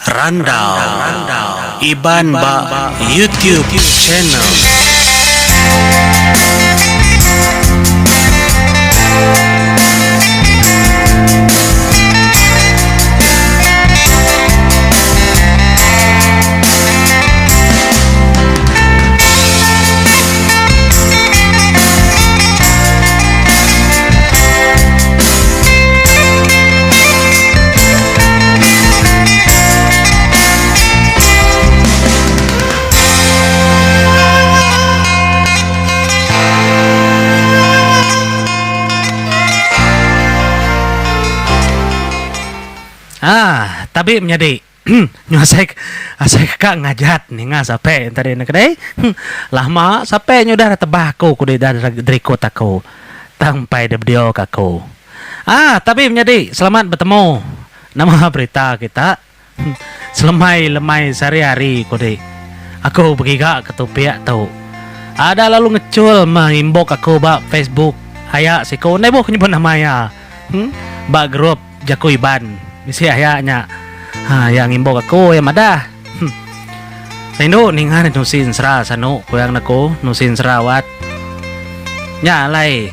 Randau Iban ba YouTube channel. Ah, tabi menyadi. Nyu asai asai ka ngajat ninga sape tadi ne kedai. Lama sape nyu udah tebah aku ku deh derikut aku. Tang empai deh bedio ka aku. Ah tabi menyadi selamat betemu. Nama berita kita selemai lemai sehari hari ku deh. Aku begiga ke topik tu. Ada lalu ngechul meh inbox aku ba Facebook aya siku ndai buh ku nyebut nama iya. Ba group. Jaku Iban bisi aya nya ha iya ngimbok aku iya madah. Rindu ninga ne nusi ensera sanu ku iya ngeneku nusi ensera wat. Nya alai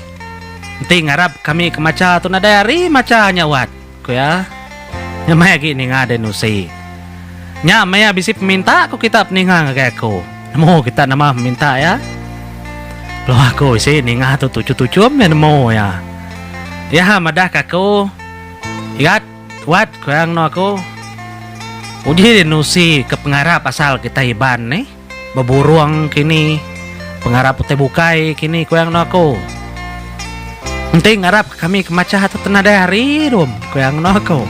enti ngarap kami ke macha tu nadai hari macha nya wat ku iya. Nyamai agi ninga deh nusi. Nya maya bisi peminta ku kita peninga ngagai aku. Nemu kita nama peminta iya. Lalu aku bisi ninga tu tuchum-tuchum meh nemu iya. Iya madah ka aku, Igat, wat ku iya ngenu aku. Uji nusi ke pengarap asal kitai Iban nih, beburung kini, pengarap utai bukai kini ku iya ngenu aku. Enti ngarap ka kami ke machah tu tenadai hari dum, ku iya ngenu aku.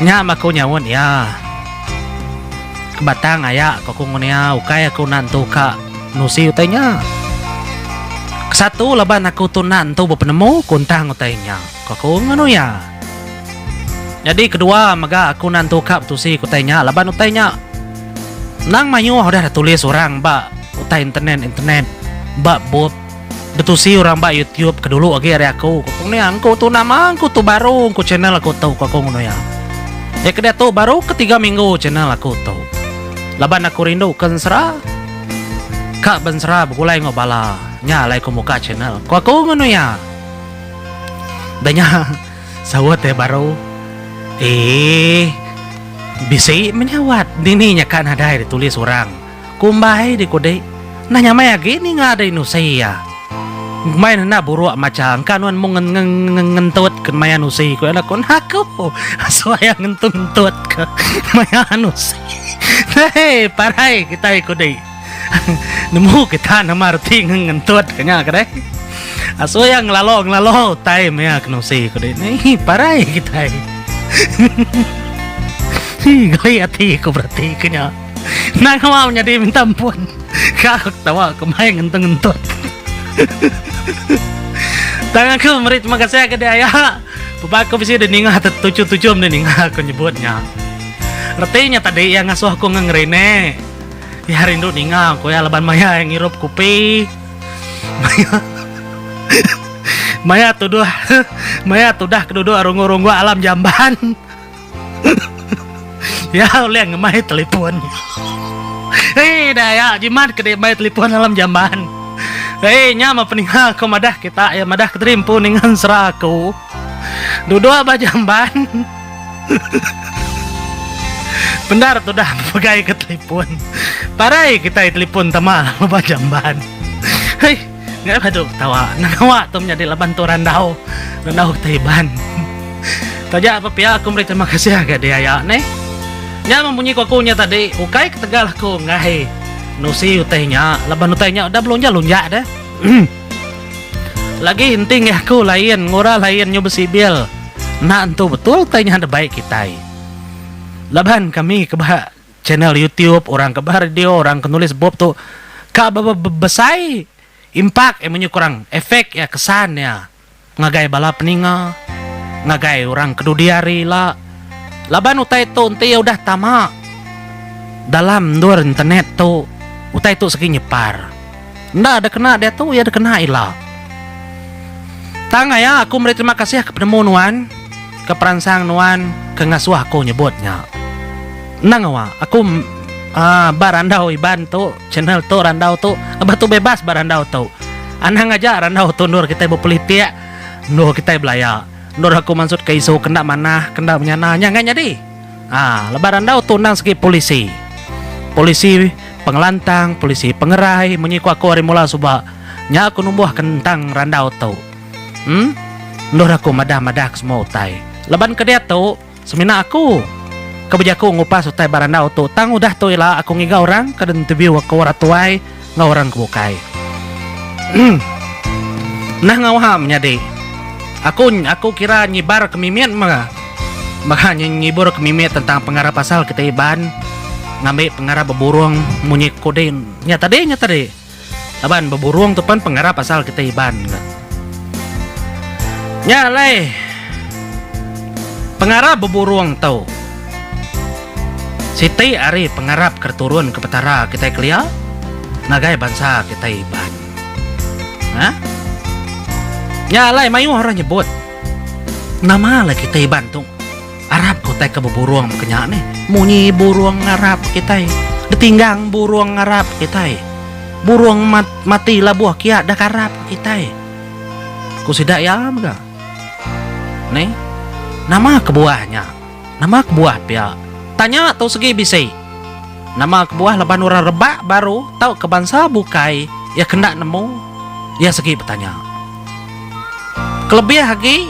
Nya meh aku nyaut iya. Ke batang aya ku aku ngun iya ukai aku enda entu ka nusi utai nya. Kesatu laban aku tu enda entu bepenemu ku entang utai nya, ku aku nganu iya. Nyadi kedua mega aku enda entu ka betusi ku utai nya laban utai nya endang mayuh udah ditulis orang ba utai internet internet ba bup. Betusi orang ba YouTube ke dulu agi ari aku ku aku nia engku tu nama engku tu baru engku channel aku tu ku aku ngunu iya. Iya ke diatu baru ke tiga minggu channel aku tu. Laban aku rindu ke ensera ka bensera begulai enggau bala nya alai ku muka channel ku aku ngunu iya. Dah nya saut iya baru eeh bisi menyawat dini nya ka nadai ditulis orang. Kumbai di kudi. Nah nyamai agi ninga dei nusi iya. Ngumbai ne enda buruk macha engka nuan mung ngentut ke maya nusi ku iya ku nah aku asuh iya ngentu ngentut ke maya nusi. Hei parai kitai kudi. Nemu kita nama reti ngentut ke nya ke deh. Asuh iya ngelalo ngelalo utai maya ke nusi kudi. Hei parai kitai. Hii geli ati ku bereti ke nya. Endang ngawa menyadi minta ampun. Ka aku ketawa ke mai ngentung-ngentut. Tang aku meri terima kasih ke dia aya. Beba aku bisi deh ninga tetuchum-tuchum deh ninga aku nyebut nya. Reti nya tadi iya ngasuh aku ngengerine. Iya rindu ninga ku iya laban maya iya ngirup kupi. Maya maya tuduh maya tudah ke duduk runggu-runggu alam jamban. Ya ulih ngemai telefon. Hei dah ya jimat ke mai telefon dalam jamban. Hei nya mah peninga aku madah kita ya madah ke empu ninga ensera aku. Duduk ba jamban. Bendar tu dah pegai ke telefon. Parai kita telefon tama ba jamban. Hei ngai badu ketawa. Ngenawa tu menyadi laban tu randau. Randau kita Iban. Taja pa pia aku meri terima kasih ngagai dia aya neh. Nya meh munyi ku aku nya tadi ukai ketegal aku enggai nusi utai nya laban utai nya udah belunjak lunjak deh. Lagi enti enggai aku lain ngura lain nyu besibil enda entu betul utai nya da bai kitai. Laban kami ke ba channel YouTube orang ke ba radio orang ke nulis bup tu ka besai impak iya munyi ku orang efek iya kesan iya. Ngagai bala peninga, ngagai orang ke dudi hari ila, laban utai tu enti iya udah tama dalam endur internet tu, utai tu segi nyepar. Enda deka kena diatu iya deka kena ila. Tang aya aku meri terima kasih ke penemu nuan, ke peransang nuan ke ngasuh aku nyebut nya. Endang ngawa aku aaa ba randau Iban tu channel tu randau tu aba tu bebas ba randau tu. Anang aja randau tu endur kitai bepolitik endur kitai belaya endur aku mansutka isu ke enda manah ke enda menyana nya enggai nyadi. Aaa laban randau tu endang segi polisi. Polisi pengelantang, polisi pengerai munyi ku aku ari mula suba nya aku numbuhka tentang randau tu. Em endur aku madah-madah ke semua utai. Laban ke diatu. Semina aku ke bejaku ngupas utai ba randau tu tang udah tu ila aku ngiga orang ke interview aku orang tuai enggau orang ke bukai. Nah ngawa menyadi. Aku aku kira nyibar ke mimit mega. Mega nyibur ke mimit tentang pengarap asal kitai Iban ngambi pengarap beburung munyi kudi nya tadi nya tadi. Laban beburung tu pen pengarap asal kitai Iban ga. Nya alai pengarap beburung tu siti ari pengarap ke turun ke Petara kitai kelia ngagai bansa kitai Iban. Ha? Nya alai mayuh orang nyebut nama alai kitai Iban tu arap ke utai ke beburung meka nya nih. Munyi burung ngarap kitai. Ditinggang burung ngarap kitai. Burung mati labuh kia dah karap kitai. Ku sida iya mega. Nih. Nama kebuah nya? Nama kebuah pia? Tanya tu segi bisi. Nama kebuah laban orang rebak baru tauka bansa bukai iya ke enda nemu iya segi betanya. Kelebih agi,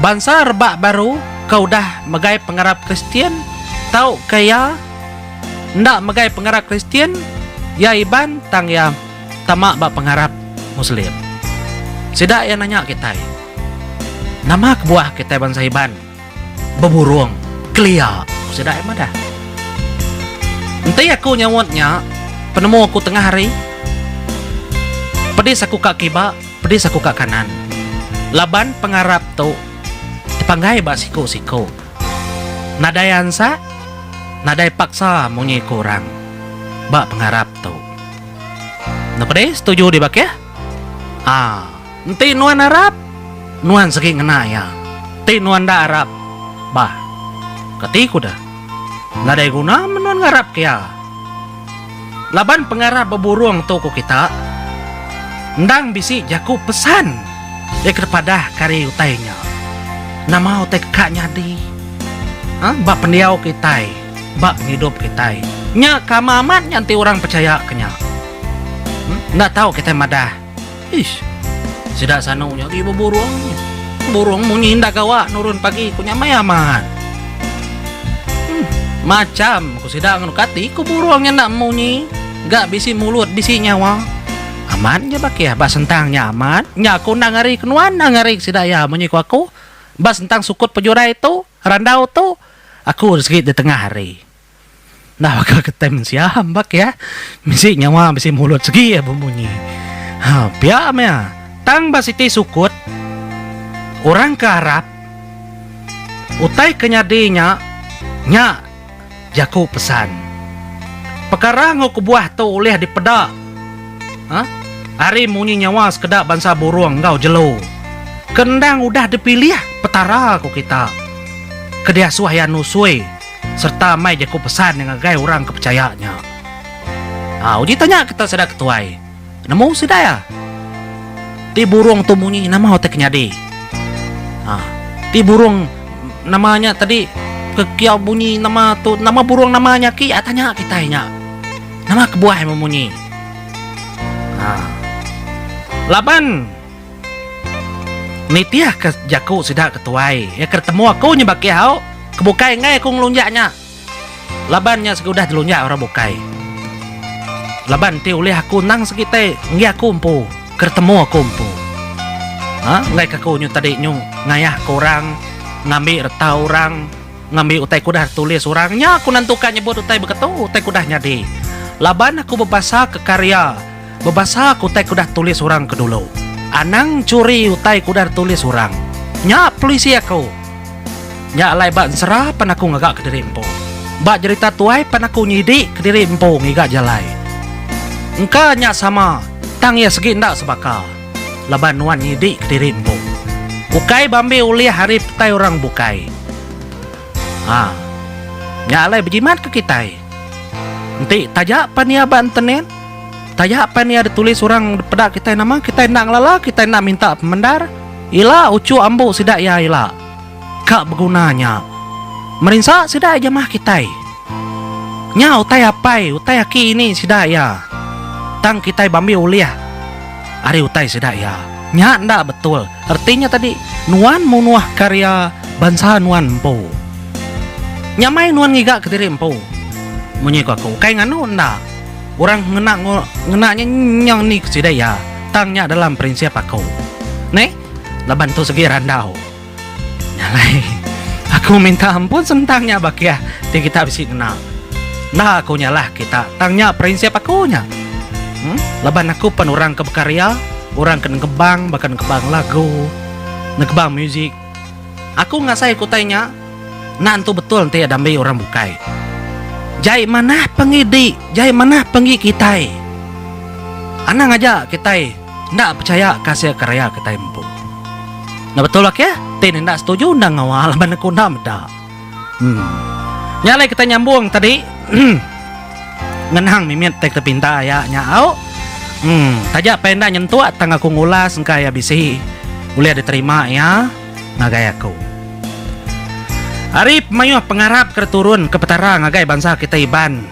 bansa rebak baru ke udah megai pengarap Kristian tauka iya enda megai pengarap Kristian, iya Iban tang iya tama ba pengarap Muslim. Sida iya nanya kitai, Nama kebuah kitai bansa Iban beburung kelia? Ku sida iya madah. Enti aku nyaut nya, penemu aku tengah hari, pedis aku ka kiba, Pedis aku ka kanan. Laban pengarap tu tepanggai ba siku-siku. Nadai ansak, nadai paksa munyi ku orang ba pengarap tu. Enda pedis setuju dibakih? Aa, enti nuan arap, nuan segi ngena iya. Enti nuan enda arap, bah, kati ku deh. Nadai guna men nuan ngarap ke iya. Laban pengarap beburung tu ku kita, endang bisi jaku pesan iya ke dipadah ke ari utai nya. Nama utai ke ka nyadi ba pendiau kitai, ba pengidup kitai. Nya ke amat amat nya enti orang pechaya ke nya. Enda tau kitai madah. Ish. Sida sanu nya agi beburung. Burung munyi enda gawa nurun pagi ku nya meh amat. Hmm, macham ku sida ngenu kati ku burung nya enda munyi ga bisi mulut bisi nyawa. Amat nya bakih ba sentang nya amat. Nya aku enda ngari ke nuan enda ngari ke sida iya munyi ku aku. Ba sentang sukut pejurai tu, randau tu, aku sigi ditengah hari. Enda baka kitai mensia ambak iya bisi nyawa bisi mulut segi iya bemunyi. Ha pia meh iya. Tang ba siti sukut orang ke arap utai ke nyadi nya nya jaku pesan. Pekara enggau kebuah tu ulih dipeda ha ari munyi nyawa sekeda bansa burung enggau jelu ke endang udah dipilih Petara ku kita ke diasuh iya nusui. Sereta mai jaku pesan nya ngagai orang ke pechaya nya. Ha, uji tanya kita sida ke tuai. Nemu sida iya. Ti burung tu munyi nama utai ke nyadi. Ha, ti burung nama nya tadi ke kiau bunyi nama tu nama burung nama nya ki tanya kitai nya. Nama kebuah iya memunyi. Ha. Laban Nitihka jaku sida ke tuai, iya ke ditemu aku nya bakih au, ke bukai enggai aku ngelunjak nya. Laban nya segi udah dilunjak orang bukai. Laban enti ulih aku endang segi tai enggi aku empu, ke ditemu aku empu. Ha enggai ke aku nyu tadi nyu ngayahka orang, ngambi reta orang. Ngambi utai ke udah ditulis orang nya aku nentuka nyebut utai beketu utai ke udah nyadi. Laban aku bebasa ke karya, bebasa ke utai ke udah tulis orang ke dulu. Anang enchuri utai ke udah ditulis orang. Nya polisi aku. Nya alai ba ensera pan aku ngaga kediri empu. Ba jerita tuai pan aku nyidi kediri empu ngiga jalai. Engka nya sama tang iya segi enda sebaka. Laban nuan nyidi kediri empu. Ukai bambi ulih ari petai orang bukai. Ha. Nya alai bejimat ke kitai. Enti taja pan iya ba internet, taja pan iya ditulis orang peda kitai nama, kitai enda ngelala, kitai enda minta pemendar, ila uchu ambu sida iya ila ka beguna nya. Merinsa sida iya jamah kitai. Nya utai apai, utai aki ini sida iya. Tang kitai bambi ulih ari utai sida iya. Nya enda betul. Reti nya tadi, nuan munuh karya bansa nuan empu. Nyamai nuan ngiga kediri empu. Munyi ku aku, ukai nganu enda. Orang ngena ngena nya nyang ni ku sida iya. Tang nya dalam prinsip aku. Neh, laban tu segi randau. Nya alai, aku minta ampun sentang nya bakih ti kita bisi ngena. Enda aku nyalah kita, tang nya prinsip aku nya. Em, laban aku pen orang ke bekarya, orang ke nengkebang baka nengkebang lagu, nengkebang muzik. Aku ngasai ke utai nya enda entu betul enti dambi orang bukai. Jai manah penggi di, jai manah penggi kitai. Anang aja kitai enda pechaya ke asil karya kitai empu. Enda betul akih, ti ne enda setuju enda ngawa laban aku enda meda. Em. Nya alai kitai nyambung tadi ngenang mimit tai kita pinta aya nya au. Em taja pai enda nyentuk tang aku ngulas engka iya bisi ulih diterima iya ngagai aku. Ari pemayuh pengarap ke diturun ke Petara ngagai bansa kitai Iban.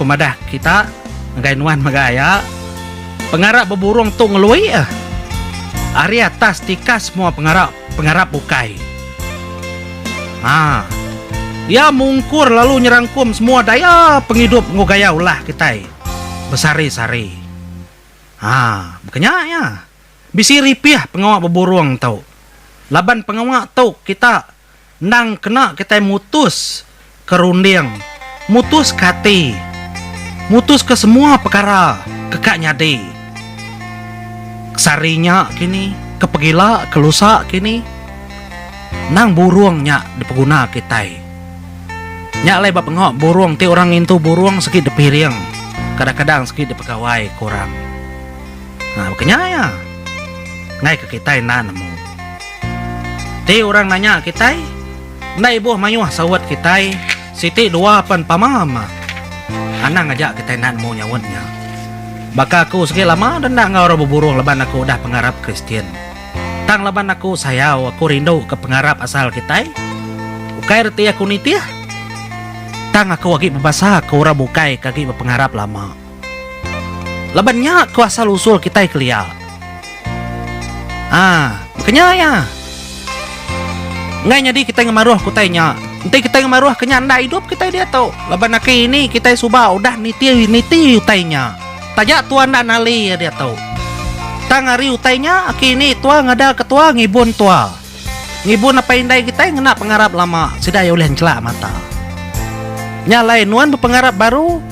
Ku madah kita ngagai nuan mega aya, pengarap beburung tu ngelui eh ari atas tikas semua pengarap pengarap bukai. Ha. Iya mungkur lalu nyerangkum semua daya pengidup enggau gaya ulah kitai besehari-sehari. Ha, baka nya iya. Bisi ripih pengawa beburung tu. Laban pengawa tu kita Endang kena kitai mutus ke runding, mutus ke ati, mutus ke semua pekara ke ka nyadi. Sehari nya kini, ke pegila, ke lusa kini, endang burung nya dipeguna kitai. Nya alai ba pengawa burung ti orang ngintu burung sigi dipiring, kadang-kadang sigi dipegawai ke orang. Ha baka nya iya. Enggai ke kitai enda nemu. Ti orang nanya kitai, enda ibuh mayuh saut kitai, siti dua pen pama mah. Anang aja kitai enda nemu nyaut nya. Baka aku sigi lama enda enggau orang beburung laban aku udah pengarap Kristian. Tang laban aku sayau aku rindu ke pengarap asal kitai, ukai reti aku nitih, tang aku agi bebasa ke orang bukai ke agi bepengarap lama. Laban nya ku asal usul kitai kelia. Aa, baka nya iya. Enggai nyadi kitai ngemaruh ke utai nya. Enti kitai ngemaruh ke nya enda idup kitai diatu. Laban aki ini kitai suba udah niti niti utai nya. Taja tua enda nali iya diatu. Tang ari utai nya aki ini tua ngada ke tua ngibun tua. Ngibun apai indai kitai ngena pengarap lama sida iya ulih enchelak mata. Nya alai nuan bepengarap baru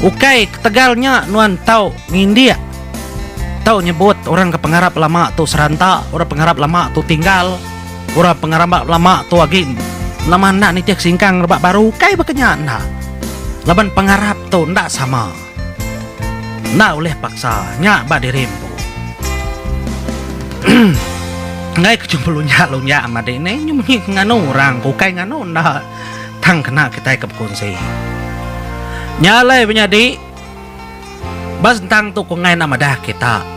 ukai ketegal nya nuan tau ngindik tau nyebut orang ke pengarap lama tu seranta, orang pengarap lama tu tinggal, orang pengarap lama tu agi nama enda nitih singkang rebak baru ukai baka nya enda. Laban pengarap tu enda sama. Enda ulih paksa nya ba diri empu. Enggai ke chumpu lunjak-lunjak madi ne nyu munyi ke nganu orang ke ukai nganu enda tang kena kitai ke bekunsi. Nya alai menyadi ba sentang tu ku enggai enda madah kita.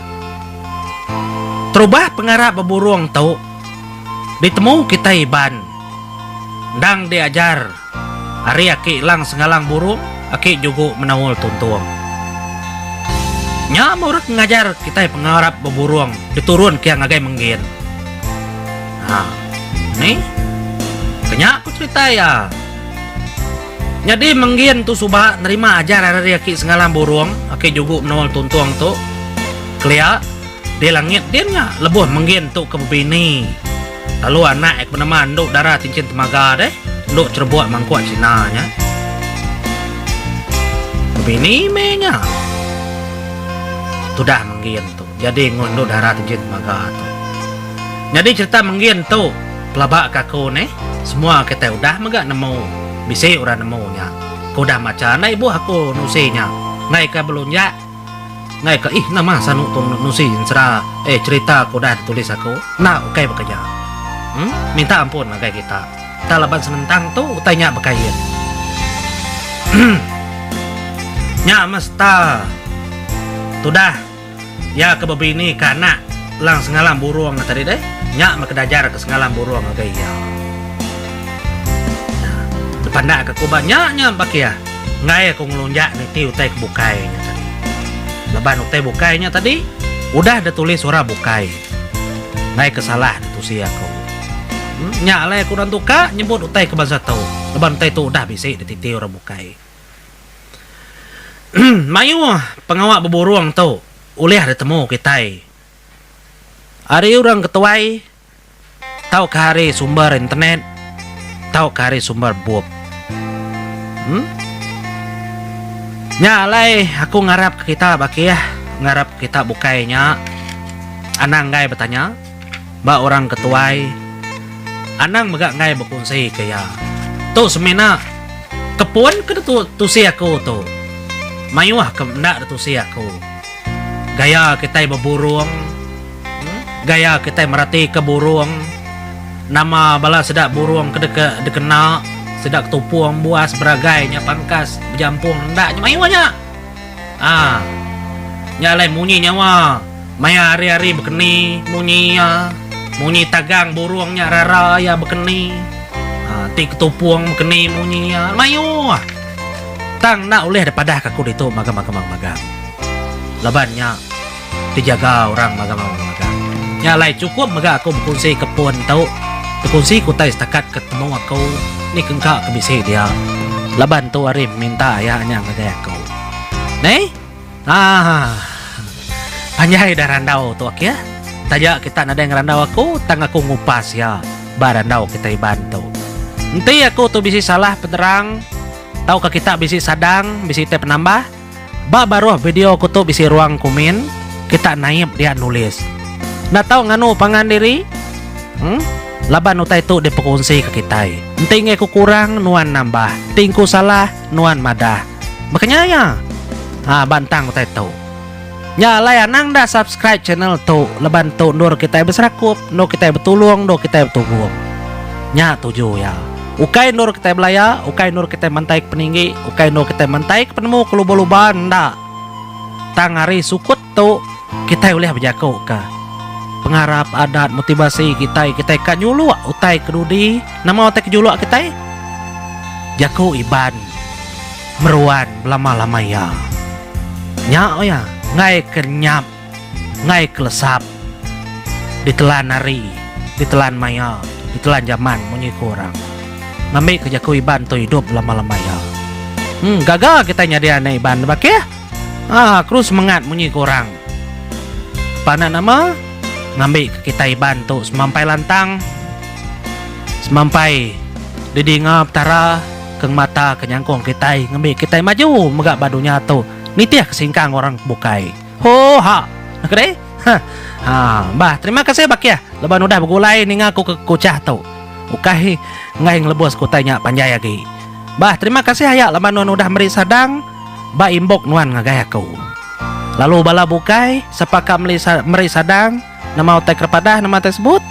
Terubah pengarap beburung tu ditemu kitai Iban endang diajar. Ari aki Lang Sengalang Burung, aki Jugu Menaul Tuntung. Nya meh orang ke ngajar kitai pengarap beburung diturun kia ngagai Menggin. Ha. Ni. Ke nya ku cherita iya. Nyadi Menggin tu suba nerima ajar ari aki Sengalang Burung, aki Jugu Menaul Tuntung tu kelia di langit din nya lebuh Menggin tu ke bebini. Lalu anak iya ke benama Endu Dara Tinchin Temaga deh, Endu Cherebuk Mangkuk China nya. Bebini meh nya. Tudah Menggin tu jadi enggau Endu Dara Tinchin Temaga tu. Nyadi cherita Menggin tu pelaba ka aku neh, semua kitai udah mega nemu, bisi orang nemu nya. Ke udah macha enda ibuh aku nusi nya, enggai ka belunjak. Enggai ka ih nama sanu tu nusi ensera eh cherita ke udah ditulis aku enda ukai baka nya. Em minta ampun ngagai kita. Tang laban senentang tu utai nya bekait. Nya mesta tudah iya ke bebini ke anak Lang Sengalang Burung nya tadi deh. Nya meh ke dajar ke Sengalang Burung ngagai iya. Nya dipandak ke ku ba nya nya baki iya. Enggai aku ngelunjak niti utai ke bukai nya tadi. Laban utai bukai nya tadi udah ditulis orang bukai. Enggai ke salah ditusi aku. Nya alai aku nentu ka nyebut utai ke bansa tu laban utai tu udah bisi dititi orang bukai. Mayuh pengawa beburung tu ulih ditemu kitai ari orang ke tuai tauka ari sumber internet tauka ari sumber bup. Nya alai aku ngarap ke kita bakih ngarap kita bukai nya anang enggai betanya. Ba orang ke tuai, anang mega enggai bekunsi ke iya. Tu semina kepun ke ditusi aku tu. Mayuh ke enda ditusi aku. Gaya kitai beburung, gaya kitai meratika burung, nama bala sida burung ke deka dikena, sida ketupung, buas, beragai nya pangkas, bejampung enda nya mayuh nya. Aa. Nya alai munyi nyawa maya hari-hari bekeni munyi iya. Munyi tagang burung nya rara iya bekeni. Aa ti ketupung bekeni munyi iya. Mayuh. Tang enda ulih dipadahka aku ditu magang-magang. Laban nya dijaga orang magang-magang. Nya alai chukup mega aku bekunsi ke pun tu, bekunsi ke utai setakat ke temu aku ni ke engka ke bisi dia. Laban tu ari minta aya nya ngagai aku. Ney? Aaa. Panjai dah randau tu akih. Taja kita nadai ngerandau aku tang aku ngupas iya ba randau kita Iban tu. Enti aku tu bisi salah penerang tauka kita bisi sadang bisi utai penambah, ba baruh video aku tu bisi ruang komen, kita naip dia nulis. Enda tau nganu pangan diri. Em laban utai tu dipekongsi ke kitai. Enti enggai ku kurang nuan nambah, enti engku salah nuan madah. Baka nya iya. Ha ba entang utai tu. Nya alai anang enda subscribe channel tu laban tu endur kitai beserakup, endur kitai betulung, endur kitai betugung. Nya tuju iya. Ukai endur kitai belaya, ukai endur kitai mantai ke peninggi, ukai endur kitai mantai ke penemu ke luba-luba enda. Tang ari sukut tu kitai ulih bejaku ka pengarap, adat, motivasi kitai, kitai ka nyuluk utai ke dudi. Nama utai ke juluk kitai? Jaku Iban. Meruan belama-lama iya. Nya iya enggai ke nyap, enggai ke lesap. Ditelan hari, ditelan maya, ditelan jaman munyi ku orang. Ngambika jaku Iban tu idup belama-lama iya. Em gaga kitai nyadi anak Iban bakih. Aa keru semengat munyi ku orang. Panak nama ngambika kitai Iban tu semampai lantang, semampai didinga Petara. Ke ngemata ke nyangkung kitai ngembi kitai maju mega ba dunya tu nitih ke singkang orang ke bukai. Hoo ha. Naka deh. Ha. Ha. Bah terima kasih bakih laban udah begulai ninga aku ke kuchah tu. Ukai enggai ngelebus ke utai nya panjai agi. Bah terima kasih aya laban nuan udah meri sadang ba inbox nuan ngagai aku. Lalu bala bukai sapa ka meli meri sadang nama utai kerepadah nama utai sebut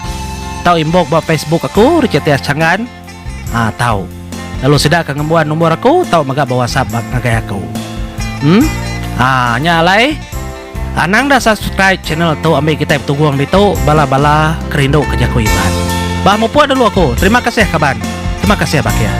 tau inbox ba facebook aku Richard Tias Changgan. Ha tau. Lalu sida ke ngembuan nombor aku tau mega ba WhatsApp ngagai aku. Em. Ha nya alai anang enda subscribe channel tu ambi kitai betugung ditu bala-bala ke rindu ke jaku Iban. Bah mupuk dulu aku. Terima kasih kaban. Terima kasih bakih.